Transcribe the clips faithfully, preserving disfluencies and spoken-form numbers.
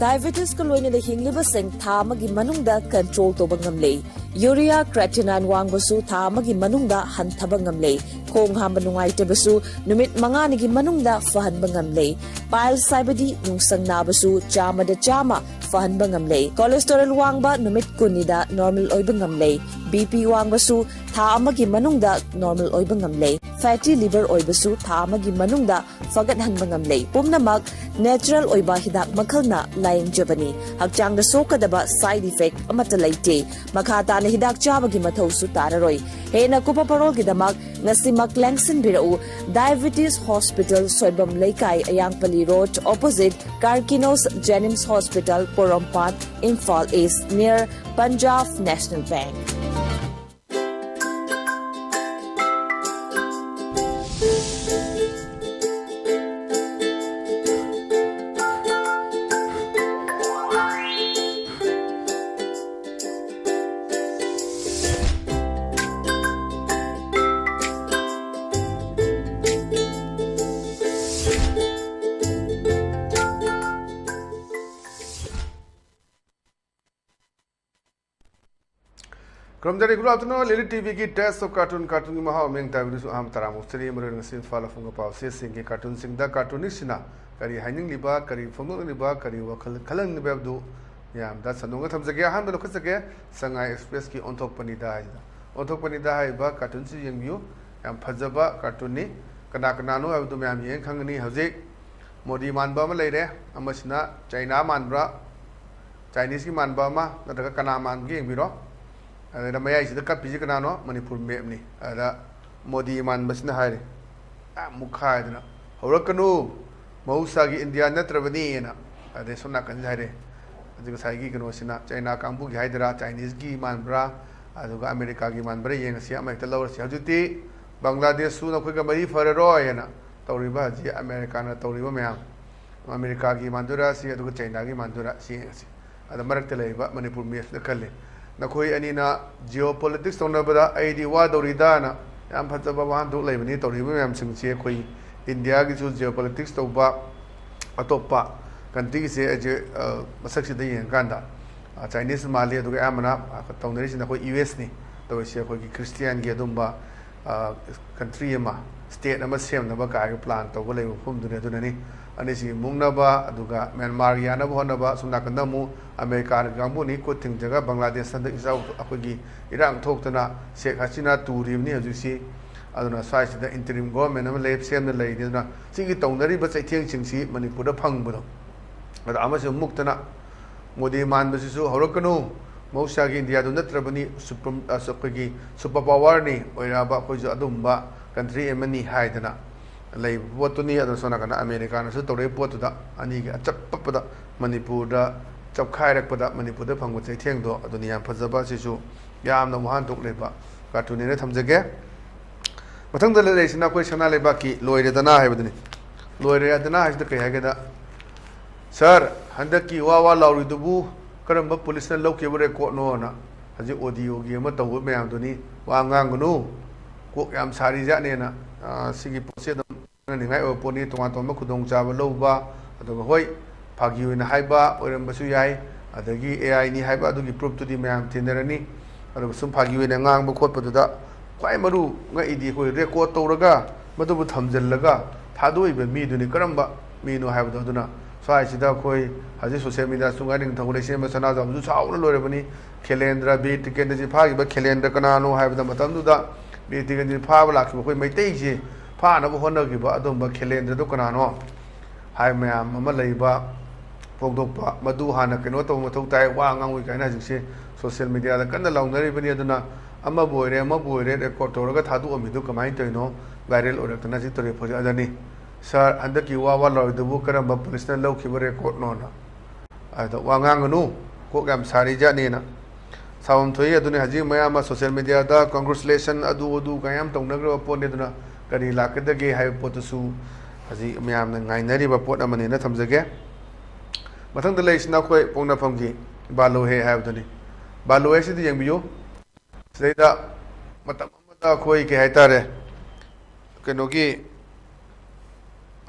Diabetesꯀ ꯂꯣꯏꯅꯅ ꯍꯤꯡꯂꯤꯕꯁꯤꯡ ꯊꯥ ꯑꯃꯒꯤ ꯃꯅꯨꯡꯗ control ꯇꯧꯕ ꯉꯝꯂꯦ꯫ Urea creatinine ꯋꯥꯡꯕꯁꯨ ꯊꯥ ꯑꯃꯒꯤ ꯃꯅꯨꯡꯗ ꯍꯟꯊꯕ ꯉꯝꯂꯦ꯫ ꯈꯣꯡ ꯍꯥꯝꯕ ꯅꯨꯡꯉꯥꯏꯇꯕꯁꯨ ꯅꯨꯃꯤꯠ ꯃꯉꯥꯅꯤꯒꯤ ꯃꯅꯨꯡꯗ ꯐꯍꯟꯕ ꯉꯝꯂꯦ꯫ Piles ꯍꯥꯏꯕꯗꯤ ꯅꯨꯡꯁꯪ ꯅꯥꯕꯁꯨ ꯆꯥꯝꯃꯗ ꯆꯥꯝꯃ ꯐꯍꯟꯕ ꯉꯝꯂꯦ꯫ Cholesterol ꯋꯥꯡꯕ ꯅꯨꯃꯤꯠ ꯀꯨꯟꯅꯤꯗ normal ꯑꯣꯏꯕ ꯉꯝꯂꯦ꯫ BP ꯋꯥꯡꯕꯁꯨ ꯊꯥ ꯑꯃꯒꯤ ꯃꯅꯨꯡꯗ normal ꯑꯣꯏꯕ ꯉꯝꯂꯦ꯫ Fatty liver ꯑꯣꯏꯕꯁꯨ ꯊꯥ ꯑꯃꯒꯤ ꯃꯅꯨꯡꯗ ꯐꯒꯠꯍꯟꯕ ꯉꯝꯂꯦ꯫ ꯄꯨꯝꯅꯃꯛ natural ꯑꯣꯏꯕ ꯍꯤꯗꯥꯛ ꯃꯈꯜꯅ ꯂꯥꯌꯦꯡꯖꯕꯅꯤ꯫ ꯍꯛꯆꯥꯡꯗ ꯁꯣꯛꯀꯗꯕ side effect ꯑꯃꯠꯇ ꯂꯩꯇꯦ꯫ ꯃꯈꯥ ꯇꯥꯅ ꯍꯤꯗꯥꯛ ꯆꯥꯕꯒꯤ ꯃꯊꯧꯁꯨ ꯇꯥꯔꯔꯣꯏ꯫ ꯍꯦꯟꯅ ꯀꯨꯞꯄ ꯄꯔꯣꯜꯒꯤꯗꯃꯛ ꯉꯁꯤꯃꯛ ꯂꯦꯡꯁꯤꯟꯕꯤꯔꯛꯎ꯫ Diabetes Hospital, ꯁꯣꯏꯕꯝ ꯂꯩꯀꯥꯏ, ꯑꯌꯥꯡꯄꯜꯂꯤ Road, opposite Karkinos Jenims Hospital, Porompat, Imphal East, near Punjab National Bank꯫ ꯈꯨꯔꯨꯝꯖꯔꯤ꯫ Good afternoon, Lily TVꯒꯤ Taste of Cartoon, cartoonꯒꯤ ꯃꯍꯥꯎ ꯃꯤꯡ ꯇꯥꯕꯤꯗꯨꯁꯨ ꯑꯍꯥꯟꯕ ꯇꯔꯥꯃꯨꯛ ꯆꯅꯤ꯫ ꯃꯔꯨ ꯑꯣꯏꯅ ꯉꯁꯤ ꯏꯝꯐꯥꯜ ꯐꯣꯡꯕ ꯄꯥꯎꯆꯦꯁꯤꯡꯒꯤ cartoonꯁꯤꯡꯗ cartoonistꯁꯤꯡꯅ ꯀꯔꯤ ꯍꯥꯏꯅꯤꯡꯂꯤꯕ, ꯀꯔꯤ ꯐꯣꯡꯗꯣꯛꯅꯤꯡꯂꯤꯕ, ꯀꯔꯤ ꯋꯥꯈꯜ ꯈꯜꯍꯟꯅꯤꯡꯂꯤꯕ ꯍꯥꯏꯕꯗꯨ ꯃꯌꯥꯝꯗ ꯁꯟꯗꯣꯛꯅ ꯊꯝꯖꯒꯦ꯫ ꯑꯍꯥꯟꯕ ꯂꯧꯈꯠꯆꯒꯦ, ꯁꯉꯥꯏ Expressꯀꯤ ꯑꯣꯟꯊꯣꯛꯄꯅꯤꯗ ꯍꯥꯏꯁꯤꯗ꯫ ꯑꯣꯟꯊꯣꯛꯄꯅꯤꯗ ꯍꯥꯏꯔꯤꯕ cartoonꯁꯤ ꯌꯦꯡꯕꯤꯌꯨ꯫ ꯌꯥꯝ ꯐꯖꯕ cartoonꯅꯤ꯫ ꯀꯅꯥ ꯀꯅꯥꯅꯣ ꯍꯥꯏꯕꯗꯨ ꯃꯌꯥꯝ ꯌꯦꯡ ꯈꯪꯒꯅꯤ꯫ ꯍꯧꯖꯤꯛ ꯃꯣꯗꯤ ꯃꯥꯟꯕ ꯑꯃ ꯂꯩꯔꯦ, ꯑꯃꯁꯤꯅ ꯆꯩꯅꯥ ꯃꯥꯟꯕ꯭ꯔꯥ, Chineseꯀꯤ ꯃꯥꯟꯕ ꯑꯃ, ꯅꯠꯇ꯭ꯔꯒ ꯀꯅꯥ ꯃꯥꯟꯒꯦ ꯌꯦꯡꯕꯤꯔꯣ꯫ ꯑꯗꯨꯗ ꯃꯌꯥꯏꯁꯤꯗ ꯀꯞꯄꯤꯁꯤ ꯀꯅꯥꯅꯣ? ꯃꯅꯤꯄꯨꯔ mapꯅꯤ꯫ ꯑꯗ ꯃꯣꯗꯤ ꯃꯥꯟꯕꯁꯤꯅ ꯍꯥꯏꯔꯤ, ꯑ, ꯃꯨꯛꯈꯥꯏꯗꯅ, "ꯍꯧꯔꯛꯀꯅꯨ, ꯃꯍꯧꯁꯥꯒꯤ ꯏꯟꯗꯤꯌꯥ ꯅꯠꯇ꯭ꯔꯕꯅꯤꯅ"꯫ ꯑꯗꯩ ꯁꯣꯝ ꯅꯥꯀꯟꯁꯤꯗ ꯍꯥꯏꯔꯦ, ꯑꯗꯨ ꯉꯁꯥꯏꯒꯤ ꯀꯩꯅꯣꯁꯤꯅ ꯆꯩꯅꯥ ꯀꯥꯡꯕꯨꯒꯤ ꯍꯥꯏꯗꯣꯏꯔꯥ, Chineseꯀꯤ ꯃꯥꯟꯕ꯭ꯔꯥ, ꯑꯗꯨꯒ ꯑꯃꯦꯔꯤꯀꯥꯒꯤ ꯃꯥꯟꯕ꯭ꯔꯥ ꯌꯦꯡꯉꯁꯤ, ꯑꯃ ꯍꯦꯛꯇ ꯂꯧꯔꯁꯤ꯫ ꯍꯧꯖꯤꯛꯇꯤ ꯕꯪꯒ꯭ꯂꯥꯗꯦꯁꯁꯨ ꯅꯈꯣꯏꯒ ꯃꯔꯤ ꯐꯔꯔꯣꯏꯅ ꯇꯧꯔꯤꯕ ꯍꯧꯖꯤꯛ ꯑꯃꯦꯔꯤꯀꯥꯅ ꯇꯧꯔꯤꯕ ꯃꯌꯥꯝ, ꯑꯃꯦꯔꯤꯀꯥꯒꯤ ꯃꯥꯟꯗꯣꯏꯔꯥ ꯁꯤ, ꯑꯗꯨꯒ ꯆꯩꯅꯥꯒꯤ ꯃꯥꯟꯗꯣꯏꯔꯥ ꯁꯤ ꯌꯦꯡꯉꯁꯤ꯫ ꯑꯗ ꯃꯔꯛꯇ ꯂꯩꯔꯤꯕ ꯃꯅꯤꯄꯨꯔ mapꯁꯤꯅ ꯈꯜꯂꯤ, ꯅꯈꯣꯏ ꯑꯅꯤꯅ geopolitics ꯇꯧꯅꯕꯗ ꯑꯩꯗꯤ ꯋꯥꯗꯧꯔꯤꯗꯥꯅ꯫ ꯌꯥꯝ ꯐꯖꯕ ꯋꯥꯍꯟꯊꯣꯛ ꯂꯩꯕꯅꯤ꯫ ꯇꯧꯔꯤꯕ ꯃꯌꯥꯝꯁꯤꯡꯁꯤ ꯑꯩꯈꯣꯏ ꯏꯟꯗꯤꯌꯥꯒꯤꯁꯨ geopolitics ꯇꯧꯕ, ꯑꯇꯣꯞꯄ ꯀꯟꯇ꯭ꯔꯤꯒꯤꯁꯦ ꯑꯩꯁꯦ, ꯑ, ꯃꯁꯛꯁꯤꯗ ꯌꯦꯡꯉꯀꯥꯟꯗ, ꯑ, ꯆꯥꯏꯅꯤꯁ ꯃꯥꯜꯂꯤ꯫ ꯑꯗꯨꯒ ꯑꯌꯥꯝꯕꯅ ꯇꯧꯅꯔꯤꯁꯤꯅ ꯑꯩꯈꯣꯏ ꯌꯨ ꯑꯦꯁꯅꯤ ꯇꯧꯔꯤꯁꯦ꯫ ꯑꯩꯈꯣꯏꯒꯤ ꯈ꯭ꯔꯤꯁꯇꯤꯌꯥꯟꯒꯤ ꯑꯗꯨꯝꯕ, ꯑ, ꯀꯟꯇ꯭ꯔꯤ ꯑꯃ, ꯁ꯭ꯇꯦꯠ ꯑꯃ ꯁꯦꯝꯅꯕ ꯀꯥꯏꯅ ꯄ꯭ꯂꯥꯟ ꯇꯧꯕ ꯂꯩꯕ ꯃꯐꯝꯗꯨꯅꯤ꯫ ꯑꯗꯨꯅꯅꯤ ꯑꯅꯤꯁꯤ ꯃꯨꯛꯅꯕ, ꯑꯗꯨꯒ ꯃ꯭ꯌꯥꯟꯃꯥꯔꯒꯤ ꯌꯥꯅꯕ ꯍꯣꯠꯅꯕ, ꯑꯁꯣꯝ ꯅꯥꯀꯟꯗ ꯑꯃꯨꯛ ꯑꯃꯦꯔꯤꯀꯥꯒꯤ ꯀꯥꯡꯕꯨꯅꯤ ꯈꯨꯠ ꯊꯤꯡꯖꯒ ꯕꯪꯒ꯭ꯂꯥꯗꯦꯁ ꯍꯟꯗꯛ ꯏꯆꯥꯎ ꯑꯩꯈꯣꯏꯒꯤ ꯏꯔꯥꯡ ꯊꯣꯛꯇꯅ ꯁꯦꯛ ꯍꯁꯤꯅꯥ ꯇꯨꯔꯤꯕꯅꯤ ꯍꯧꯖꯤꯛꯁꯤ꯫ ꯑꯗꯨꯅ ꯁ꯭ꯋꯥꯏꯁꯤꯗ ꯏꯟꯇꯔꯤꯝ ꯒꯣꯚꯔꯟꯃꯦꯟ ꯑꯃ ꯂꯦꯞ ꯁꯦꯝꯅ ꯂꯩꯔꯤ꯫ ꯑꯗꯨꯅ ꯁꯤꯒꯤ ꯇꯧꯅꯔꯤꯕ ꯆꯩꯊꯦꯡꯁꯤꯡꯁꯤ ꯃꯅꯤꯄꯨꯔꯗ ꯐꯪꯕꯗꯣ, ꯑꯗ ꯑꯃꯁꯨ ꯃꯨꯛꯇꯅ ꯃꯣꯗꯤ ꯃꯥꯟꯕꯁꯤꯁꯨ ꯍꯧꯔꯛꯀꯅꯨ꯫ ꯃꯍꯧꯁꯥꯒꯤ ꯏꯟꯗꯤꯌꯥꯗꯨ ꯅꯠꯇ꯭ꯔꯕꯅꯤ, ꯁꯨꯄ꯭ꯔꯝ-, ꯑ, ꯑꯩꯈꯣꯏꯒꯤ ꯁꯨꯄꯔ ꯄꯥꯋꯔꯅꯤ ꯑꯣꯏꯔꯛꯑꯕ ꯑꯩꯈꯣꯏꯁꯨ ꯑꯗꯨꯝꯕ ꯀꯟꯇ꯭ꯔꯤ ꯑꯃꯅꯤ ꯍꯥꯏꯗꯅ ꯂꯩꯕ ꯄꯣꯠꯇꯨꯅꯤ꯫ ꯑꯗꯨꯅ ꯁꯣꯝ ꯅꯥꯀꯟꯗ ꯑꯃꯦꯔꯤꯀꯥꯅꯁꯨ ꯇꯧꯔꯛꯏ ꯄꯣꯠꯇꯨꯗ ꯑꯅꯤꯒꯤ ꯑꯆꯞꯄꯗ ꯃꯅꯤꯄꯨꯔꯗ ꯆꯞꯈꯥꯏꯔꯛꯄꯗ ꯃꯅꯤꯄꯨꯔꯗ ꯐꯪꯕ ꯆꯩꯊꯦꯡꯗꯣ ꯑꯗꯨꯅꯤ꯫ ꯌꯥꯝ ꯐꯖꯕ, ꯑꯁꯤꯁꯨ ꯌꯥꯝꯅ ꯋꯥꯍꯟꯊꯣꯛ ꯂꯩꯕ ꯀꯥꯔꯇꯨꯟꯅꯦꯅ ꯊꯝꯖꯒꯦ꯫ ꯃꯊꯪꯗ ꯂꯩꯔꯤꯁꯤꯅ ꯑꯩꯈꯣꯏ ꯁꯅꯥ ꯂꯩꯕꯥꯛꯀꯤ ꯂꯣꯏꯔꯦꯗꯅ ꯍꯥꯏꯕꯗꯨꯅꯤ꯫ ꯂꯣꯏꯔꯦꯗꯅ ꯍꯥꯏꯁꯤꯗ ꯀꯩ ꯍꯥꯏꯒꯦꯗ, "ꯁꯥꯔ, ꯍꯟꯗꯛꯀꯤ ꯋꯥ ꯋꯥ ꯂꯥꯎꯔꯤꯗꯨꯕꯨ ꯀꯔꯝꯕ ꯄꯨꯂꯤꯁꯅ ꯂꯧꯈꯤꯕ ꯔꯦꯀꯣꯔꯠꯅꯣꯅ?" ꯍꯧꯖꯤꯛ ꯑꯣꯗꯤꯑꯣꯒꯤ ꯑꯃ ꯇꯧꯕ ꯃꯌꯥꯝꯗꯨꯅꯤ꯫ ꯋꯥ ꯉꯥꯡꯒꯅꯨ, ꯀꯣꯛ ꯌꯥꯝ ꯁꯥꯔꯤꯖꯥꯠꯅꯦꯅ꯫ ꯑ, ꯁꯤꯒꯤ ꯄꯣꯠꯁꯦ ꯑꯗꯨꯝ ꯈꯪꯅꯅꯤꯡꯉꯥꯏ ꯑꯣꯏꯕ ꯄꯣꯠꯅꯤ꯫ ꯇꯣꯉꯥꯟ ꯇꯣꯉꯥꯟꯕ ꯈꯨꯗꯣꯡꯆꯥꯕ ꯂꯧꯕ, ꯑꯗꯨꯒ ꯍꯣꯏ, ꯐꯥꯒꯤ ꯑꯣꯏꯅ ꯍꯥꯏꯕ ꯑꯣꯏꯔꯝꯕꯁꯨ ꯌꯥꯏ, ꯑꯗꯒꯤ ꯑꯦ ꯑꯥꯏꯅꯤ ꯍꯥꯏꯕ ꯑꯗꯨꯒꯤ ꯄ꯭ꯔꯨꯐꯇꯨꯗꯤ ꯃꯌꯥꯝ ꯊꯦꯡꯅꯔꯅꯤ꯫ ꯑꯗꯨꯒ ꯁꯨꯝ ꯐꯥꯒꯤ ꯑꯣꯏꯅ ꯉꯥꯡꯕ ꯈꯣꯠꯄꯗꯨꯗ ꯈ꯭ꯋꯥꯏ ꯃꯔꯨ ꯉꯛꯏꯗꯤ ꯑꯩꯈꯣꯏ ꯔꯦꯀꯣꯔꯠ ꯇꯧꯔꯒ ꯃꯗꯨꯕꯨ ꯊꯝꯖꯤꯜꯂꯒ ꯊꯥꯗꯣꯛꯏꯕ ꯃꯤꯗꯨꯅꯤ ꯀꯔꯝꯕ ꯃꯤꯅꯣ ꯍꯥꯏꯕꯗꯣ꯫ ꯑꯗꯨꯅ ꯁ꯭ꯋꯥꯏꯁꯤꯗ ꯑꯩꯈꯣꯏ ꯍꯧꯖꯤꯛ ꯁꯣꯁꯤꯌꯦꯜ ꯃꯤꯗꯤꯌꯥ ꯁꯨꯡꯉꯥꯏ ꯅꯤꯡꯊꯧ ꯂꯩꯁꯦꯝꯕ ꯁꯅꯥꯖꯥꯎꯕꯁꯨ ꯁꯥꯎꯅ ꯂꯣꯏꯔꯕꯅꯤ꯫ ꯈꯦꯂꯦꯟꯗ꯭ꯔ, ꯕꯤꯔ ꯇꯤꯀꯦꯟꯗ꯭ꯔꯖꯤꯠ ꯐꯥꯈꯤꯕ ꯈꯦꯂꯦꯟꯗ꯭ꯔ ꯀꯅꯥꯅꯣ ꯍꯥꯏꯕꯗ, ꯃꯇꯝꯗꯨꯗ ꯕꯤꯔ ꯇꯤꯀꯦꯟꯗ꯭ꯔꯖꯤꯠ ꯐꯥꯕ ꯂꯥꯛꯈꯤꯕ ꯑꯩꯈꯣꯏ ꯃꯩꯇꯩꯁꯦ ꯐꯥꯅꯕ ꯍꯣꯠꯅꯈꯤꯕ ꯑꯗꯨꯝꯕ ꯈꯦꯂꯦꯟꯗ꯭ꯔꯗꯨ ꯀꯅꯥꯅꯣ ꯍꯥꯏꯕ ꯃꯌꯥꯝ ꯑꯃ ꯂꯩꯕ ꯐꯣꯡꯗꯣꯛꯄ, ꯃꯗꯨ ꯍꯥꯟꯅ ꯀꯩꯅꯣ ꯇꯧꯕ ꯃꯊꯧ ꯇꯥꯏ, ꯋꯥ ꯉꯥꯡꯉꯣꯏ ꯀꯥꯏꯅ ꯍꯧꯖꯤꯛꯁꯦ ꯁꯣꯁꯤꯌꯦꯜ ꯃꯤꯗꯤꯌꯥꯗ ꯀꯟꯅ ꯂꯥꯎꯅꯔꯤꯕꯅꯤ꯫ ꯑꯗꯨꯅ ꯑꯃꯕꯨ ꯑꯣꯏꯔꯦ ꯑꯃꯕꯨ ꯑꯣꯏꯔꯦ ꯔꯦꯀꯣꯔꯠ ꯇꯧꯔꯒ ꯊꯥꯗꯣꯛꯑꯝꯃꯤꯗꯨ ꯀꯃꯥꯏꯅ ꯇꯧꯔꯤꯅꯣ? ꯚꯥꯏꯔꯦꯜ ꯑꯣꯏꯔꯛꯇꯅ ꯍꯧꯖꯤꯛ ꯇꯧꯔꯤꯕ ꯍꯧꯖꯤꯛ꯫ ꯑꯗꯨꯅꯤ, "ꯁꯥꯔ, ꯍꯟꯗꯛꯀꯤ ꯋꯥ ꯋꯥ ꯂꯥꯎꯔꯤꯗꯨꯕꯨ ꯀꯔꯝꯕ ꯄꯨꯂꯤꯁꯅ ꯂꯧꯈꯤꯕ ꯔꯦꯀꯣꯔꯠꯅꯣꯅ?" ꯑꯗ ꯋꯥ ꯉꯥꯡꯒꯅꯨ, ꯀꯣꯛ ꯌꯥꯝ ꯁꯥꯔꯤꯖꯥꯠꯅꯦꯅ ꯁꯥꯐꯝ ꯊꯣꯛꯏ꯫ ꯑꯗꯨꯅꯤ ꯍꯧꯖꯤꯛ ꯃꯌꯥꯝ ꯑꯃ ꯁꯣꯁꯤꯌꯦꯜ ꯃꯤꯗꯤꯌꯥꯗ congratulation ꯑꯗꯨ ꯑꯗꯨ ꯀꯌꯥꯝ ꯇꯧꯅꯈ꯭ꯔꯕ ꯄꯣꯠꯅꯤ꯫ ꯑꯗꯨꯅ ꯀꯔꯤ ꯂꯥꯛꯀꯗꯒꯦ ꯍꯥꯏꯕ ꯄꯣꯠꯇꯨꯁꯨ ꯍꯧꯖꯤꯛ ꯃꯌꯥꯝꯅ ꯉꯥꯏꯅꯔꯤꯕ ꯄꯣꯠ ꯑꯃꯅꯦꯅ ꯊꯝꯖꯒꯦ꯫ ꯃꯊꯪꯗ ꯂꯩꯔꯤꯁꯤꯅ ꯑꯩꯈꯣꯏ ꯄꯣꯛꯅꯐꯝꯒꯤ ꯕꯥꯂꯨ ꯍꯦ ꯍꯥꯏꯕꯗꯨꯅꯤ꯫ ꯕꯥꯂꯨ ꯍꯦꯁꯤꯗ ꯌꯦꯡꯕꯤꯌꯨ꯫ ꯁꯤꯗꯩꯗ ꯃꯇꯝ ꯑꯃꯗ ꯑꯩꯈꯣꯏ ꯀꯩ ꯍꯥꯏꯇꯥꯔꯦ, ꯀꯩꯅꯣꯒꯤ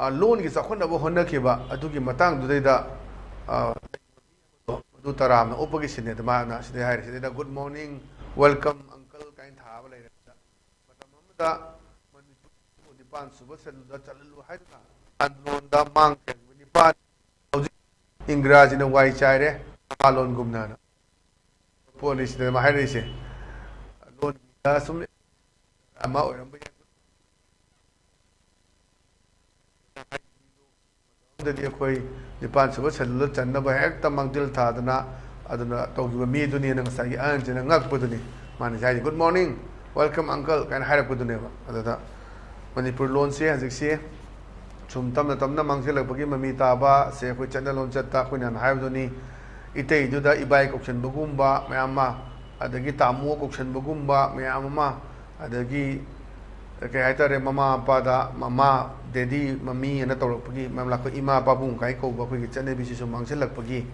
ꯑ, ꯂꯣꯟꯒꯤ ꯆꯥꯎꯈꯠꯅꯕ ꯍꯣꯠꯅꯈꯤꯕ ꯑꯗꯨꯒꯤ ꯃꯇꯥꯡꯗꯨꯗꯩꯗ, ꯑ, ꯃꯗꯨ ꯇꯔꯥꯝꯅ ꯑꯣꯛꯄꯒꯤ ꯁꯤꯟꯅꯦꯗ ꯃꯥꯅ ꯁꯤꯗꯩ ꯍꯥꯏꯔꯤ꯫ ꯁꯤꯗꯩꯗ "Good morning, welcome uncle" ꯀꯥꯏꯅ ꯊꯥꯕ ꯂꯩꯔꯦ꯫ ꯃꯇꯝ ꯑꯃꯗ ꯃꯅꯤꯄꯨꯔ ꯅꯤꯄꯥꯟ ꯁꯨꯕ ꯁꯦꯗꯨꯜꯗ ꯆꯜꯍꯜꯂꯨ ꯍꯥꯏꯗꯨꯅ ꯑꯟꯗꯣꯂꯟꯗ ꯃꯥꯡ ꯊꯦꯡꯕ ꯅꯤꯄꯥꯟ ꯍꯧꯖꯤꯛ ꯏꯪꯒ꯭ꯔꯥꯖꯤꯅ ꯋꯥꯏ ꯆꯥꯏꯔꯦ, ꯃꯄꯥꯟꯂꯣꯟꯒꯨꯝꯅꯅ꯫ ꯄꯣꯠꯅꯤ ꯁꯤꯗ ꯍꯥꯏꯔꯛꯏꯁꯦ꯫ ꯂꯣꯟꯒꯤꯗ ꯁꯨꯝ ꯑꯃ ꯑꯣꯏꯔꯝꯕ ꯌꯥꯏ꯫ ꯗꯗꯤ ꯑꯩꯈꯣꯏ ꯅꯤꯄꯥꯟ ꯁꯨꯕ ꯁꯦꯗꯨꯜꯗ ꯆꯟꯅꯕ ꯍꯦꯛꯇ ꯃꯥꯡꯖꯤꯜ ꯊꯥꯗꯅ ꯑꯗꯨꯅ ꯇꯧꯈꯤꯕ ꯃꯤꯗꯨꯅꯦꯅ ꯉꯁꯥꯏꯒꯤ ꯑꯍꯟꯁꯤꯅ ꯉꯛꯄꯗꯨꯅꯤ꯫ ꯃꯥꯅ ꯉꯁꯥꯏ "Good morning, welcome uncle" ꯀꯥꯏꯅ ꯍꯥꯏꯔꯛꯄꯗꯨꯅꯦꯕ꯫ ꯑꯗꯨꯗ ꯃꯅꯤꯄꯨꯔ ꯂꯣꯟꯁꯦ ꯍꯧꯖꯤꯛꯁꯤ ꯁꯨꯝ ꯇꯞꯅ ꯇꯞꯅ ꯃꯥꯡꯁꯤꯜꯂꯛꯄꯒꯤ ꯃꯃꯤ ꯇꯥꯕ ꯁꯦ ꯑꯩꯈꯣꯏ ꯆꯠꯅ ꯂꯣꯟꯆꯠꯇ ꯑꯩꯈꯣꯏꯅ ꯍꯥꯟꯅ ꯍꯥꯏꯕꯗꯨꯅꯤ꯫ ꯏꯇꯩꯗꯨꯗ ꯏꯕꯥꯏ ꯀꯧꯁꯟꯕꯒꯨꯝꯕ ꯃꯌꯥꯝ ꯑꯃ, ꯑꯗꯒꯤ ꯇꯥꯃꯣ ꯀꯧꯁꯟꯕꯒꯨꯝꯕ ꯃꯌꯥꯝ ꯑꯃ, ꯑꯗꯒꯤ ꯀꯩ ꯍꯥꯏꯇꯥꯔꯦ, ꯃꯃꯥ ꯃꯄꯥꯗ ꯃꯃꯥ, ꯗꯦꯗꯤ, ꯃꯃꯤ ꯑꯅ ꯇꯧꯔꯛꯄꯒꯤ ꯃꯌꯥꯝ ꯂꯥꯛꯄ, ꯏꯃꯥ ꯄꯥꯕꯨꯡ ꯀꯥꯏ ꯀꯧꯕ ꯑꯩꯈꯣꯏꯒꯤ ꯆꯠꯅꯕꯤꯁꯤꯁꯨ ꯃꯥꯡꯁꯤꯜꯂꯛꯄꯒꯤ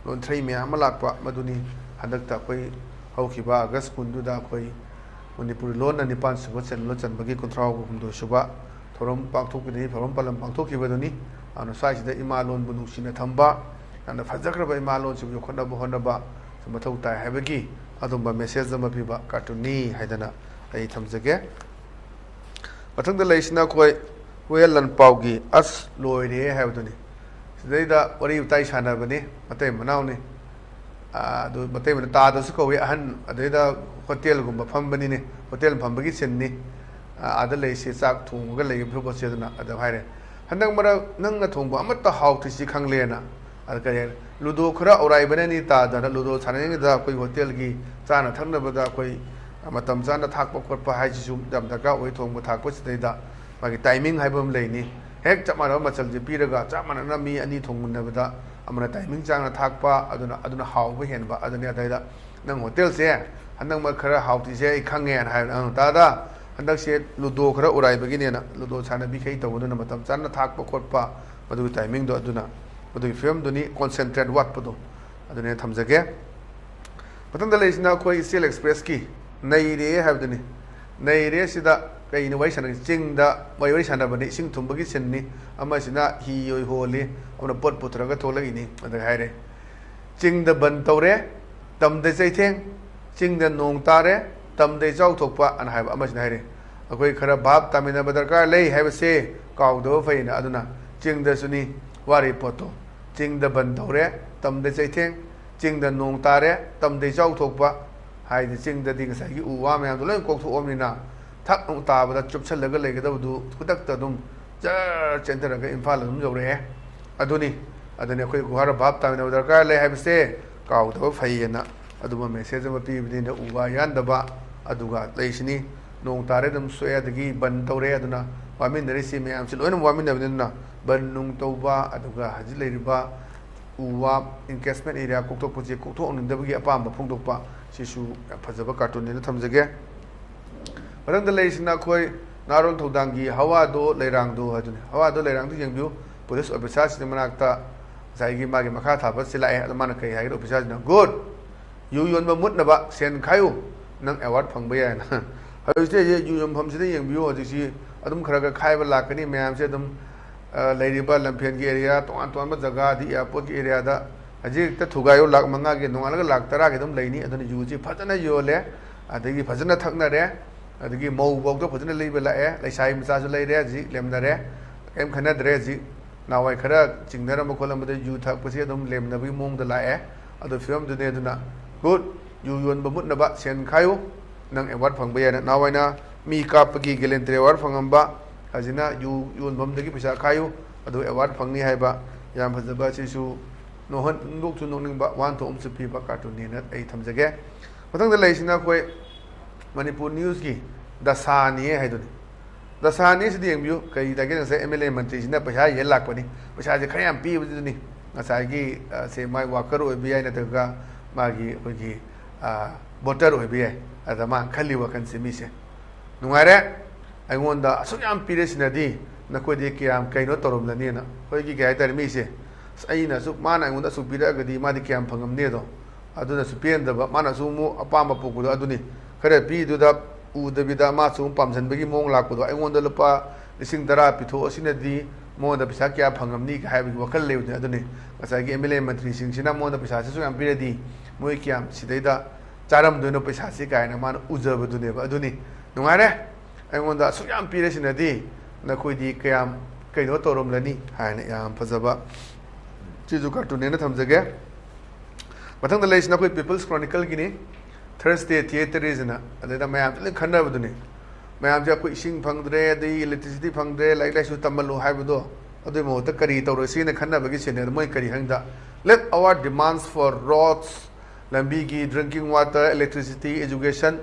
ꯂꯣꯟꯊ꯭ꯔꯩ ꯃꯌꯥꯝ ꯑꯃ ꯂꯥꯛꯄ, ꯃꯗꯨꯅꯤ ꯍꯟꯗꯛꯇ ꯑꯩꯈꯣꯏ ꯍꯧꯈꯤꯕ ꯑꯥꯒꯁ ꯀꯨꯟꯗꯨꯗ ꯑꯩꯈꯣꯏ ꯃꯅꯤꯄꯨꯔꯤ ꯂꯣꯟꯅ ꯅꯤꯄꯥꯟ ꯁꯨꯕ ꯆꯟꯕ ꯆꯟꯕꯒꯤ ꯀꯨꯟꯊ꯭ꯔꯥ ꯍꯨꯝꯗꯣꯏ ꯁꯨꯕ ꯊꯧꯔꯝ ꯄꯥꯡꯊꯣꯛꯄꯗꯒꯤ ꯊꯧꯔꯝ ꯄꯥꯂꯟ ꯄꯥꯡꯊꯣꯛꯈꯤꯕꯗꯨꯅꯤ꯫ ꯑꯗꯨꯅ ꯁ꯭ꯋꯥꯏꯁꯤꯗ ꯏꯃꯥ ꯂꯣꯟꯕꯨ ꯅꯨꯡꯁꯤꯅ ꯊꯝꯕ, ꯌꯥꯝꯅ ꯐꯖꯈ꯭ꯔꯕ ꯏꯃꯥ ꯂꯣꯟꯁꯤꯕꯨ ꯌꯣꯛꯈꯠꯅꯕ ꯍꯣꯠꯅꯕ ꯃꯊꯧ ꯇꯥꯏ ꯍꯥꯏꯕꯒꯤ ꯑꯗꯨꯝꯕ ꯃꯦꯁꯦꯖ ꯑꯃ ꯄꯤꯕ ꯀꯥꯔꯇꯨꯟꯅꯤ ꯍꯥꯏꯗꯅ ꯑꯩ ꯊꯝꯖꯒꯦ꯫ ꯃꯊꯪꯗ ꯂꯩꯔꯤꯁꯤꯅ ꯑꯩꯈꯣꯏ ꯍꯨꯌꯦꯟ ꯂꯟꯄꯥꯎꯒꯤ "ꯑꯁ ꯂꯣꯏꯔꯦ" ꯍꯥꯏꯕꯗꯨꯅꯤ꯫ ꯁꯤꯗꯩꯗ ꯋꯥꯔꯤ ꯋꯥꯇꯥꯏ ꯁꯥꯟꯅꯕꯅꯤ, ꯃꯇꯩ ꯃꯅꯥꯎꯅꯤ꯫ ꯑꯥ, ꯑꯗꯨ ꯃꯇꯩ ꯃꯅꯥꯎ ꯇꯥꯗꯁꯨ ꯀꯧꯏ, ꯑꯍꯟ, ꯑꯗꯩꯗ ꯍꯣꯇꯦꯜꯒꯨꯝꯕ ꯐꯝꯕꯅꯤꯅꯦ, ꯍꯣꯇꯦꯜ ꯐꯝꯕꯒꯤ ꯁꯤꯟꯅꯤ꯫ ꯑꯥ, ꯑꯥꯗ ꯂꯩꯁꯤ, ꯆꯥꯛ ꯊꯣꯡꯉꯒ ꯂꯩꯕ ꯈꯣꯠꯄꯁꯦ ꯑꯗꯨꯅ ꯑꯗꯨꯝ ꯍꯥꯏꯔꯦ꯫ "ꯍꯟꯗꯛ ꯃꯔꯛ ꯅꯪꯅ ꯊꯣꯡꯕ ꯑꯃꯠꯇ ꯍꯥꯎꯇ꯭ꯔꯤꯁꯤ ꯈꯪꯂꯦꯅ"꯫ ꯑꯗ ꯀꯔꯤ ꯍꯥꯏ? "ꯂꯨꯗꯣ ꯈꯔ ꯑꯧꯔꯥꯏꯕꯅꯅꯤ ꯇꯥꯗꯅ ꯂꯨꯗꯣ ꯁꯥꯟꯅꯔꯤꯉꯩꯗ ꯑꯩꯈꯣꯏ ꯍꯣꯇꯦꯜꯒꯤ ꯆꯥꯅ ꯊꯛꯅꯕꯗ ꯑꯩꯈꯣꯏ ꯃꯇꯝ ꯆꯥꯅ ꯊꯥꯛꯄ ꯈꯣꯠꯄ ꯍꯥꯏꯁꯤꯁꯨ ꯌꯥꯝ ꯗꯔꯀꯥꯔ ꯑꯣꯏ꯫ ꯊꯣꯡꯕ ꯊꯥꯛꯄꯁꯤꯗꯩꯗ ꯃꯥꯒꯤ ꯇꯥꯏꯃꯤꯡ ꯍꯥꯏꯕ ꯑꯃ ꯂꯩꯅꯤ꯫ ꯍꯦꯛ ꯆꯞ ꯃꯥꯟꯅꯕ ꯃꯆꯜꯁꯦ ꯄꯤꯔꯒ ꯆꯞ ꯃꯥꯟꯅꯅ ꯃꯤ ꯑꯅꯤ ꯊꯣꯡꯃꯤꯟꯅꯕꯗ ꯑꯃꯅ ꯇꯥꯏꯃꯤꯡ ꯆꯥꯅ ꯊꯥꯛꯄ, ꯑꯗꯨꯅ, ꯑꯗꯨꯅ ꯍꯥꯎꯕ ꯍꯦꯟꯕ꯫ ꯑꯗꯨꯅꯤ ꯑꯗꯩꯗ ꯅꯪ ꯍꯣꯇꯦꯜꯁꯦ ꯍꯟꯗꯛ ꯃꯔꯛ ꯈꯔ ꯍꯥꯎꯇ꯭ꯔꯤꯁꯦ ꯑꯩ ꯈꯪꯉꯦꯅ ꯍꯥꯏꯕ꯫ "ꯑꯪ, ꯇꯥꯗ, ꯍꯟꯗꯛꯁꯦ ꯂꯨꯗꯣ ꯈꯔ ꯎꯔꯥꯏꯕꯒꯤꯅꯦꯅ ꯂꯨꯗꯣ ꯁꯥꯟꯅꯕꯤꯈꯩ ꯇꯧꯕꯗꯨꯅ ꯃꯇꯝ ꯆꯥꯅ ꯊꯥꯛꯄ ꯈꯣꯠꯄ", ꯃꯗꯨꯒꯤ ꯇꯥꯏꯃꯤꯡꯗꯣ, ꯑꯗꯨꯅ ꯃꯗꯨꯒꯤ ꯐꯤꯕꯝꯗꯨꯅꯤ, ꯀꯣꯟꯁꯦꯟꯇ꯭ꯔꯦꯠ ꯋꯥꯠꯄꯗꯣ ꯑꯗꯨꯅꯦ ꯊꯝꯖꯒꯦ꯫ ꯃꯊꯪꯗ ꯂꯩꯔꯤꯁꯤꯅ ꯑꯩꯈꯣꯏ ꯏꯆꯦꯜ ꯑꯦꯛꯁꯄ꯭ꯔꯦꯁꯀꯤ "ꯅꯩꯔꯦ" ꯍꯥꯏꯕꯗꯨꯅꯤ꯫ "ꯅꯩꯔꯦ" ꯁꯤꯗ ꯀꯩꯅꯣ ꯋꯥꯔꯤ ꯁꯥꯟꯅꯔꯤꯁꯦ? ꯆꯤꯡꯗ ꯋꯥꯔꯤ ꯋꯥꯔꯤ ꯁꯥꯟꯅꯕꯅꯤ, ꯏꯁꯤꯡ ꯊꯨꯝꯕꯒꯤ ꯁꯤꯟꯅꯤ, ꯑꯃꯁꯤꯅ ꯍꯤ ꯑꯣꯏ ꯍꯣꯜꯂꯤ, ꯑꯃꯅ ꯄꯣꯠ ꯄꯨꯊꯔꯒ ꯊꯣꯛꯂꯛꯏꯅꯤ꯫ ꯑꯗꯨꯒ ꯍꯥꯏꯔꯦ, ꯆꯤꯡꯗ ꯕꯟ ꯇꯧꯔꯦ, ꯇꯝꯗ ꯆꯩꯊꯦꯡ, ꯆꯤꯡꯗ ꯅꯣꯡ ꯇꯥꯔꯦ, ꯇꯝꯗ ꯏꯆꯥꯎ ꯊꯣꯛꯄ ꯑꯅ ꯍꯥꯏꯕ꯫ ꯑꯃꯁꯤꯅ ꯍꯥꯏꯔꯦ, ꯑꯩꯈꯣꯏ ꯈꯔ ꯚꯥꯞ ꯇꯥꯃꯤꯟꯅꯕ ꯗꯔꯀꯥꯔ ꯂꯩ ꯍꯥꯏꯕꯁꯦ ꯀꯥꯎꯗꯕ ꯐꯩꯅ꯫ ꯑꯗꯨꯅ ꯆꯤꯡꯗꯁꯨꯅꯤ ꯋꯥꯔꯤ ꯄꯣꯠꯇꯣ꯫ ꯆꯤꯡꯗ ꯕꯟ ꯇꯧꯔꯦ, ꯇꯝꯗ ꯆꯩꯊꯦꯡ, ꯆꯤꯡꯗ ꯅꯣꯡ ꯇꯥꯔꯦ, ꯇꯝꯗ ꯏꯆꯥꯎ ꯊꯣꯛꯄ ꯍꯥꯏꯗꯤ ꯆꯤꯡꯗꯗꯤ ꯉꯁꯥꯏꯒꯤ ꯎ ꯋꯥ ꯃꯌꯥꯝꯗꯣ ꯂꯣꯏ ꯀꯣꯛꯊꯣꯛꯑꯕꯅꯤꯅ ꯊꯛ ꯑꯃꯨꯛ ꯇꯥꯕꯗ ꯆꯨꯞꯁꯜꯂꯒ ꯂꯩꯒꯗꯕꯗꯨ ꯈꯨꯗꯛꯇ ꯑꯗꯨꯝ ꯖꯔ ꯆꯦꯟꯊꯔꯒ ꯏꯝꯐꯥꯜ ꯑꯗꯨꯝ ꯌꯧꯔꯛꯑꯦ꯫ ꯑꯗꯨꯅꯤ, ꯑꯗꯨꯅꯤ ꯑꯩꯈꯣꯏ ꯈꯔ ꯚꯥꯞ ꯇꯥꯃꯤꯟꯅꯕ ꯗꯔꯀꯥꯔ ꯂꯩ ꯍꯥꯏꯕꯁꯦ ꯀꯥꯎꯗꯕ ꯐꯩꯌꯦꯅ ꯑꯗꯨꯝꯕ ꯃꯦꯁꯦꯖ ꯑꯃ ꯄꯤꯕꯅꯤꯅ ꯎ ꯋꯥ ꯌꯥꯟꯗꯕ, ꯑꯗꯨꯒ ꯂꯩꯁꯤꯅꯤ, ꯅꯣꯡ ꯇꯥꯔꯦ ꯑꯗꯨꯝ ꯁꯣꯛꯑꯦ, ꯑꯗꯒꯤ ꯕꯟ ꯇꯧꯔꯦ, ꯑꯗꯨꯅ ꯋꯥꯃꯤꯟꯅꯔꯤꯁꯤ ꯃꯌꯥꯝꯁꯤ ꯂꯣꯏꯅꯃꯛ ꯋꯥꯃꯤꯟꯅꯕꯅꯤ꯫ ꯑꯗꯨꯅ ꯕꯟ ꯅꯨꯡ ꯇꯧꯕ, ꯑꯗꯨꯒ ꯍꯧꯖꯤꯛ ꯂꯩꯔꯤꯕ ꯎ ꯋꯥ encroachment area ꯀꯣꯛꯊꯣꯛꯄꯁꯦ ꯀꯣꯛꯊꯣꯛꯍꯟꯅꯤꯡꯗꯕꯒꯤ ꯑꯄꯥꯝꯕ ꯐꯣꯡꯗꯣꯛꯄ, ꯁꯤꯁꯨ ꯌꯥꯝ ꯐꯖꯕ ꯀꯥꯔꯇꯨꯟꯅꯦꯅ ꯊꯝꯖꯒꯦ꯫ ꯃꯊꯪꯗ ꯂꯩꯔꯤꯁꯤꯅ ꯑꯩꯈꯣꯏ ꯅꯍꯥꯔꯣꯜ ꯊꯧꯗꯥꯡꯒꯤ ꯍꯋꯥꯗꯣ ꯂꯩꯔꯥꯡꯗꯣ ꯍꯥꯏꯗꯨꯅꯤ꯫ ꯍꯋꯥꯗꯣ ꯂꯩꯔꯥꯡꯗꯣ ꯌꯦꯡꯕꯤꯌꯨ꯫ ꯄꯨꯂꯤꯁ ꯑꯣꯐꯤꯁꯥꯔꯁꯤꯒꯤ ꯃꯅꯥꯛꯇ ꯉꯁꯥꯏꯒꯤ ꯃꯥꯒꯤ ꯃꯈꯥ ꯊꯥꯕꯁꯤ ꯂꯥꯛꯑꯦ꯫ ꯑꯗꯣ ꯃꯥꯅ ꯀꯔꯤ ꯍꯥꯏꯒꯦ? ꯑꯣꯐꯤꯁꯥꯔꯁꯤꯅ, "ꯒꯨꯗ, ꯌꯨ ꯌꯣꯟꯕ ꯃꯨꯠꯅꯕ ꯁꯦꯟ ꯈꯥꯏꯌꯨ, ꯅꯪ ꯑꯦꯋꯥꯔꯗ ꯐꯪꯕ ꯌꯥꯏꯅ"꯫ ꯍꯧꯖꯤꯛꯁꯦ ꯌꯨ ꯌꯣꯟꯐꯝꯁꯤꯗ ꯌꯦꯡꯕꯤꯌꯨ꯫ ꯍꯧꯖꯤꯛꯁꯤ ꯑꯗꯨꯝ ꯈꯔ ꯈꯔ ꯈꯥꯏꯕ ꯂꯥꯛꯀꯅꯤ꯫ ꯃꯌꯥꯝꯁꯦ ꯑꯗꯨꯝ, ꯑ, ꯂꯩꯔꯤꯕ ꯂꯝꯐꯦꯜꯒꯤ ꯑꯦꯔꯤꯌꯥ, ꯇꯣꯉꯥꯟ ꯇꯣꯉꯥꯟꯕ ꯖꯒꯥ, ꯑꯗꯒꯤ ꯑꯦꯌꯥꯔꯄꯣꯔꯠꯀꯤ ꯑꯦꯔꯤꯌꯥꯗ ꯍꯧꯖꯤꯛ ꯍꯦꯛꯇ ꯊꯨꯒꯥꯏꯌꯨ, ꯂꯥꯛ ꯃꯉꯥꯒꯤ, ꯅꯣꯡꯉꯥꯜꯂꯒ ꯂꯥꯛ ꯇꯔꯥꯒꯤ ꯑꯗꯨꯝ ꯂꯩꯅꯤ꯫ ꯑꯗꯨꯅ ꯌꯨꯁꯤ ꯐꯖꯅ ꯌꯣꯜꯂꯦ, ꯑꯗꯒꯤ ꯐꯖꯅ ꯊꯛꯅꯔꯦ, ꯑꯗꯒꯤ ꯃꯧ ꯐꯥꯎꯗ ꯐꯖꯅ ꯂꯩꯕ ꯂꯥꯛꯑꯦ, ꯂꯩꯁꯥꯕꯤ ꯃꯆꯥꯁꯨ ꯂꯩꯔꯦ꯫ ꯍꯧꯖꯤꯛ ꯂꯦꯝꯅꯔꯦ, ꯀꯔꯤꯝ ꯈꯟꯅꯗ꯭ꯔꯦ꯫ ꯍꯧꯖꯤꯛ ꯅꯍꯥꯟꯋꯥꯏ ꯈꯔ ꯆꯤꯡꯅꯔꯝꯕ ꯈꯣꯠꯂꯝꯕꯗ ꯌꯨ ꯊꯛꯄꯁꯤ ꯑꯗꯨꯝ ꯂꯦꯝꯅꯕꯒꯤ ꯃꯑꯣꯡꯗ ꯂꯥꯛꯑꯦ꯫ ꯑꯗꯨ ꯐꯤꯕꯝꯗꯨꯅꯦ꯫ ꯑꯗꯨꯅ ꯒꯨꯗ, ꯌꯨ ꯌꯣꯟꯕ ꯃꯨꯠꯅꯕ ꯁꯦꯟ ꯈꯥꯏꯌꯨ, ꯅꯪ ꯑꯦꯋꯥꯔꯗ ꯐꯪꯕ ꯌꯥꯏꯅ꯫ ꯅꯍꯥꯟꯋꯥꯏꯅ ꯃꯤ ꯀꯥꯞꯄꯒꯤ ꯒꯦꯂꯦꯟꯇ꯭ꯔꯤ ꯑꯦꯋꯥꯔꯗ ꯐꯪꯉꯝꯕ, ꯍꯧꯖꯤꯛꯅ ꯌꯨ ꯌꯣꯟꯐꯝꯗꯒꯤ ꯄꯩꯁꯥ ꯈꯥꯏꯌꯨ, ꯑꯗꯨ ꯑꯦꯋꯥꯔꯗ ꯐꯪꯅꯤ ꯍꯥꯏꯕ ꯌꯥꯝ ꯐꯖꯕ, ꯑꯁꯤꯁꯨ ꯅꯣꯛꯍꯟ-, ꯅꯣꯛꯁꯨ ꯅꯣꯛꯅꯤꯡꯕ ꯋꯥꯍꯟꯊꯣꯛ ꯑꯃꯁꯨ ꯄꯤꯕ ꯀꯥꯔꯇꯨꯟꯅꯦꯅ ꯑꯩ ꯊꯝꯖꯒꯦ꯫ ꯃꯊꯪꯗ ꯂꯩꯔꯤꯁꯤꯅ ꯑꯩꯈꯣꯏ ꯃꯅꯤꯄꯨꯔ ꯅ꯭ꯌꯨꯁꯀꯤ ꯗꯁꯥꯅꯤ ꯍꯥꯏꯗꯨꯅꯤ꯫ ꯗꯁꯥꯅꯤ ꯁꯤꯗꯤ ꯌꯦꯡꯕꯤꯌꯨ, ꯀꯔꯤ ꯇꯧꯒꯦ? ꯉꯁꯥꯏ ꯑꯦꯝ ꯑꯦꯜ ꯑꯦ ꯃꯟꯇ꯭ꯔꯤꯁꯤꯅ ꯄꯩꯁꯥ ꯌꯦꯟ ꯂꯥꯛꯄꯅꯤ, ꯄꯩꯁꯥꯁꯦ ꯈꯔ ꯌꯥꯝ ꯄꯤꯕꯗꯨꯅꯤ꯫ ꯉꯁꯥꯏꯒꯤ, ꯑ, ꯁꯦ ꯃꯥꯒꯤ ꯋꯥꯀꯔ ꯑꯣꯏꯕ ꯌꯥꯏ, ꯅꯠꯇ꯭ꯔꯒ ꯃꯥꯒꯤ ꯑꯩꯈꯣꯏꯒꯤ, ꯑ, ꯚꯣꯇꯔ ꯑꯣꯏꯕ ꯌꯥꯏ꯫ ꯑꯗ ꯃꯥꯅ ꯈꯜꯂꯤ ꯋꯥꯈꯜꯁꯦ, ꯃꯤꯁꯦ ꯅꯨꯡꯉꯥꯏꯔꯦ, ꯑꯩꯉꯣꯟꯗ ꯑꯁꯨꯛ ꯌꯥꯝ ꯄꯤꯔꯦ, ꯁꯤꯅꯗꯤ ꯅꯈꯣꯏꯗꯤ ꯀꯌꯥꯝ ꯀꯩꯅꯣ ꯇꯧꯔꯝꯂꯅꯤꯅ꯫ ꯑꯩꯈꯣꯏꯒꯤ ꯀꯩ ꯍꯥꯏꯇꯥꯔꯦ, ꯃꯤꯁꯦ, "ꯑꯁ, ꯑꯩꯅ ꯑꯁꯨꯛ, ꯃꯥꯅ ꯑꯩꯉꯣꯟꯗ ꯑꯁꯨꯛ ꯄꯤꯔꯛꯑꯒꯗꯤ ꯃꯥꯗꯤ ꯀꯌꯥꯝ ꯐꯪꯉꯝꯅꯤꯗꯣ"꯫ ꯑꯗꯨꯅꯁꯨ ꯄꯦꯟꯗꯕ, ꯃꯥꯅꯁꯨ ꯑꯃꯨꯛ ꯑꯄꯥꯝꯕ ꯄꯣꯛꯄꯗꯣ꯫ ꯑꯗꯨꯅꯤ, ꯈꯔ ꯄꯤꯗꯨꯗ ꯎꯗꯕꯤꯗ ꯃꯥꯁꯨ ꯑꯃꯨꯛ ꯄꯥꯝꯁꯤꯟꯕꯒꯤ ꯃꯑꯣꯡ ꯂꯥꯛꯄꯗꯣ, ꯑꯩꯉꯣꯟꯗ ꯂꯨꯄꯥ ꯂꯤꯁꯤꯡ ꯇꯔꯥ ꯄꯤꯊꯣꯛꯑꯁꯤꯅꯗꯤ ꯃꯉꯣꯟꯗ ꯄꯩꯁꯥ ꯀꯌꯥ ꯐꯪꯉꯝꯅꯤ ꯍꯥꯏꯕꯒꯤ ꯋꯥꯈꯜ ꯂꯩꯕꯅꯤ꯫ ꯑꯗꯨꯅꯤ ꯉꯁꯥꯏꯒꯤ ꯑꯦꯝ ꯑꯦꯜ ꯑꯦ ꯃꯟꯇ꯭ꯔꯤꯁꯤꯡꯁꯤꯅ ꯃꯉꯣꯟꯗ ꯄꯩꯁꯥꯁꯤ ꯁꯨꯛ ꯌꯥꯝ ꯄꯤꯔꯗꯤ ꯃꯣꯏ ꯀꯌꯥꯝ ꯁꯤꯗꯩꯗ ꯆꯥꯔꯝꯗꯣꯏꯅꯣ ꯄꯩꯁꯥꯁꯤ ꯀꯥꯏꯅ ꯃꯥꯅ ꯎꯖꯕꯗꯨꯅꯦꯕ꯫ ꯑꯗꯨꯅꯤ ꯅꯨꯡꯉꯥꯏꯔꯦ, ꯑꯩꯉꯣꯟꯗ ꯑꯁꯨꯛ ꯌꯥꯝ ꯄꯤꯔꯁꯤꯅꯗꯤ ꯅꯈꯣꯏꯗꯤ ꯀꯌꯥꯝ ꯀꯩꯅꯣ ꯇꯧꯔꯝꯂꯅꯤ ꯍꯥꯏꯅ ꯌꯥꯝ ꯐꯖꯕ ꯁꯤꯁꯨ ꯀꯥꯔꯇꯨꯟꯅꯦꯅ ꯊꯝꯖꯒꯦ꯫ ꯃꯊꯪꯗ ꯂꯩꯔꯤꯁꯤꯅ ꯑꯩꯈꯣꯏ ꯄꯤꯄꯜꯁ ꯀ꯭ꯔꯣꯅꯤꯀꯜꯒꯤꯅꯤ, ꯊꯔꯁꯗꯦ ꯊꯤꯌꯦꯇꯔꯤꯁꯅ꯫ ꯑꯗꯩꯗ ꯃꯌꯥꯝꯁꯦ ꯂꯣꯏ ꯈꯟꯅꯕꯗꯨꯅꯤ꯫ ꯃꯌꯥꯝꯁꯦ ꯑꯩꯈꯣꯏ ꯏꯁꯤꯡ ꯐꯪꯗ꯭ꯔꯦ, ꯑꯗꯩ ꯏꯂꯦꯛꯇ꯭ꯔꯤꯁꯤꯇꯤ ꯐꯪꯗ꯭ꯔꯦ, ꯂꯥꯏꯔꯤꯛ ꯂꯥꯏꯁꯨ ꯇꯝꯍꯜꯂꯨ ꯍꯥꯏꯕꯗꯣ, ꯑꯗꯨꯒꯤ ꯃꯍꯨꯠꯇ ꯀꯔꯤ ꯇꯧꯔꯁꯤꯅ ꯈꯟꯅꯕꯒꯤ ꯁꯤꯟꯅꯦ꯫ ꯑꯗꯣ ꯃꯣꯏ ꯀꯔꯤ ꯍꯥꯏꯗ, "Let our demands for roads, ꯂꯝꯕꯤꯒꯤ, drinking water, electricity, education,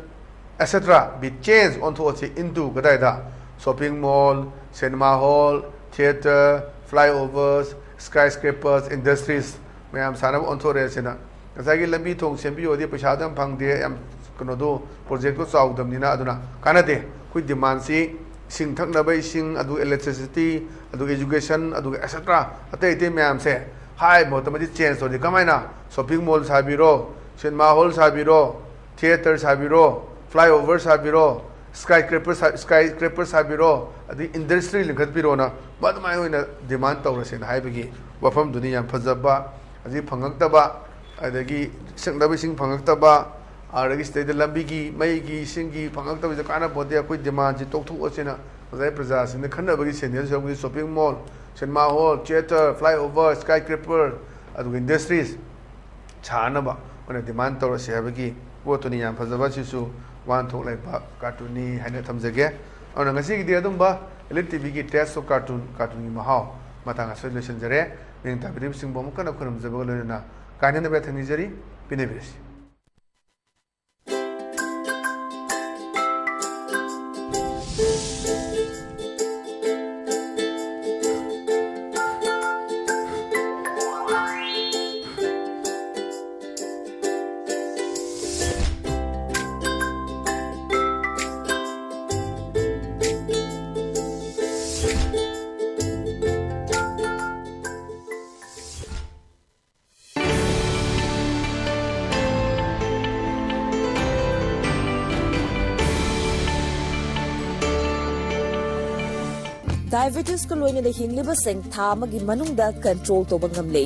et cetera be changed, ꯑꯣꯟꯊꯣꯛꯑꯁꯤ into ꯀꯗꯥꯏꯗ? Shopping mall, cinema hall, theater, flyovers, skyscrapers, industries ꯃꯌꯥꯝ ꯁꯥꯟꯅꯕ ꯑꯣꯟꯊꯣꯔꯛꯑꯦ ꯁꯤꯅ꯫ ꯉꯁꯥꯏꯒꯤ ꯂꯝꯕꯤ ꯊꯣꯡ ꯁꯦꯝꯕꯤꯌꯣꯗꯤ ꯄꯩꯁꯥꯗꯣ ꯌꯥꯝ ꯐꯪꯗꯦ, ꯌꯥꯝ ꯀꯩꯅꯣꯗꯣ, ꯄ꯭ꯔꯣꯖꯦꯛꯇꯣ ꯆꯥꯎꯗꯕꯅꯤꯅ꯫ ꯑꯗꯨꯅ ꯀꯥꯟꯅꯗꯦ꯫ ꯑꯩꯈꯣꯏ ꯗꯤꯃꯥꯟꯁꯤ ꯏꯁꯤꯡ ꯊꯛꯅꯕ ꯏꯁꯤꯡ, ꯑꯗꯨꯒ electricity, ꯑꯗꯨꯒ education, ꯑꯗꯨꯒ et cetera ꯑꯇꯩ ꯑꯇꯩ ꯃꯌꯥꯝꯁꯦ ꯍꯥꯏ ꯃꯍꯨꯠꯇ ꯃꯁꯤ change ꯇꯧꯔꯗꯤ ꯀꯃꯥꯏꯅ? Shopping mall ꯁꯥꯕꯤꯔꯣ, cinema hall ꯁꯥꯕꯤꯔꯣ, theater ꯁꯥꯕꯤꯔꯣ, flyover ꯁꯥꯕꯤꯔꯣ, skyscraper ꯁꯥ-, skyscraper ꯁꯥꯕꯤꯔꯣ, ꯑꯗꯩ industry ꯂꯤꯡꯈꯠꯄꯤꯔꯣꯅ ꯃꯗꯨꯃꯥꯏꯅ ꯑꯣꯏꯅ demand ꯇꯧꯔꯁꯦꯅ ꯍꯥꯏꯕꯒꯤ ꯋꯥꯐꯝꯗꯨꯅꯤ꯫ ꯌꯥꯝ ꯐꯖꯕ꯫ ꯍꯧꯖꯤꯛ ꯐꯪꯉꯛꯇꯕ, ꯑꯗꯒꯤ ꯁꯛꯅꯕ ꯏꯁꯤꯡ ꯐꯪꯉꯛꯇꯕ, ꯑꯗꯒꯤ ꯁꯤꯗꯩꯗ ꯂꯝꯕꯤꯒꯤ, ꯃꯩꯒꯤ, ꯏꯁꯤꯡꯒꯤ ꯐꯪꯉꯛꯇꯕꯁꯦ ꯀꯥꯟꯅꯄꯣꯠꯇꯦ, ꯑꯩꯈꯣꯏ ꯗꯤꯃꯥꯟꯁꯤ ꯇꯣꯛꯊꯣꯛꯑꯁꯦꯅ ꯉꯁꯥꯏ ꯄ꯭ꯔꯖꯥꯁꯤꯡꯅ ꯈꯟꯅꯕꯒꯤ ꯁꯦꯟꯗꯦꯟ ꯁꯔꯨꯛꯄꯨꯗꯤ shopping mall, cinema hall, theater, flyover, skyscraper, ꯑꯗꯨꯒ industries ꯁꯥꯅꯕ ꯑꯣꯏꯅ demand ꯇꯧꯔꯁꯤ ꯍꯥꯏꯕꯒꯤ ꯄꯣꯠꯇꯨꯅꯤ꯫ ꯌꯥꯝ ꯐꯖꯕ, ꯁꯤꯁꯨ ꯋꯥꯍꯟꯊꯣꯛ ꯂꯩꯕ ꯀꯥꯔꯇꯨꯟꯅꯤ ꯍꯥꯏꯅ ꯊꯝꯖꯒꯦ꯫ ꯑꯗꯨꯅ ꯉꯁꯤꯒꯤꯗꯤ ꯑꯗꯨꯝꯕ Elite ꯇꯤꯚꯤꯒꯤ Taste of Cartoon, ꯀꯥꯔꯇꯨꯟꯒꯤ ꯃꯍꯥꯎ ꯃꯇꯥꯡ ꯑꯁꯤꯗ ꯂꯣꯏꯁꯤꯟꯖꯔꯦ꯫ ꯃꯤꯅ ꯇꯥꯕꯤꯔꯤꯕꯁꯤꯡꯕꯨ ꯑꯃꯨꯛ ꯍꯟꯅ ꯈꯨꯔꯨꯝꯖꯕꯒ ꯂꯣꯏꯅꯅ ꯀꯥꯏꯅꯅꯕ ꯌꯥꯊꯪ ꯅꯤꯖꯔꯤ꯫ ꯄꯤꯅꯕꯤꯔꯁꯤ꯫ Diabetesꯀ ꯂꯣꯏꯅꯅ ꯍꯤꯡꯂꯤꯕꯁꯤꯡ ꯊꯥ ꯑꯃꯒꯤ ꯃꯅꯨꯡꯗ control ꯇꯧꯕ ꯉꯝꯂꯦ꯫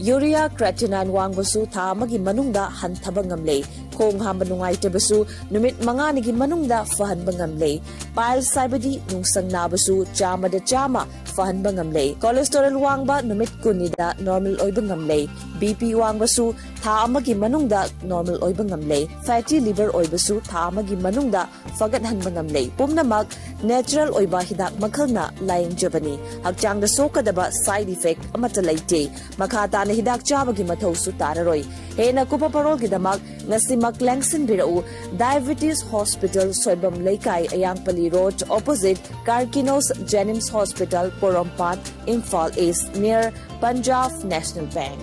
Urea creatinine ꯋꯥꯡꯕꯁꯨ ꯊꯥ ꯑꯃꯒꯤ ꯃꯅꯨꯡꯗ ꯍꯟꯊꯕ ꯉꯝꯂꯦ꯫ ꯈꯣꯡ ꯍꯥꯝꯕ ꯅꯨꯡꯉꯥꯏꯇꯕꯁꯨ ꯅꯨꯃꯤꯠ ꯃꯉꯥꯅꯤꯒꯤ ꯃꯅꯨꯡꯗ ꯐꯍꯟꯕ ꯉꯝꯂꯦ꯫ Piles ꯍꯥꯏꯕꯗꯤ ꯅꯨꯡꯁꯪ ꯅꯥꯕꯁꯨ ꯆꯥꯝꯃꯗ ꯆꯥꯝꯃ ꯐꯍꯟꯕ ꯉꯝꯂꯦ꯫ Cholesterol ꯋꯥꯡꯕ ꯅꯨꯃꯤꯠ ꯀꯨꯟꯅꯤꯗ normal ꯑꯣꯏꯕ ꯉꯝꯂꯦ꯫ BP ꯋꯥꯡꯕꯁꯨ ꯊꯥ ꯑꯃꯒꯤ ꯃꯅꯨꯡꯗ normal ꯑꯣꯏꯕ ꯉꯝꯂꯦ꯫ Fatty liver ꯑꯣꯏꯕꯁꯨ ꯊꯥ ꯑꯃꯒꯤ ꯃꯅꯨꯡꯗ ꯐꯒꯠꯍꯟꯕ ꯉꯝꯂꯦ꯫ ꯄꯨꯝꯅꯃꯛ natural ꯑꯣꯏꯕ ꯍꯤꯗꯥꯛ ꯃꯈꯜꯅ ꯂꯥꯌꯦꯡꯖꯕꯅꯤ꯫ ꯍꯛꯆꯥꯡꯗ ꯁꯣꯛꯀꯗꯕ side effect ꯑꯃꯠꯇ ꯂꯩꯇꯦ꯫ ꯃꯈꯥ ꯇꯥꯅ ꯍꯤꯗꯥꯛ ꯆꯥꯕꯒꯤ ꯃꯊꯧꯁꯨ ꯇꯥꯔꯔꯣꯏ꯫ ꯍꯦꯟꯅ ꯀꯨꯞꯄ ꯄꯔꯣꯜꯒꯤꯗꯃꯛ ꯉꯁꯤꯃꯛ ꯂꯦꯡꯁꯤꯟꯕꯤꯔꯛꯎ꯫ Diabetes Hospital, ꯁꯣꯏꯕꯝ ꯂꯩꯀꯥꯏ, ꯑꯌꯥꯡꯄꯜꯂꯤ Road, opposite Karkinos Jenims Hospital, ꯄꯣꯔꯣꯝꯄꯥꯠ, Imphal East, near Punjab National Bank꯫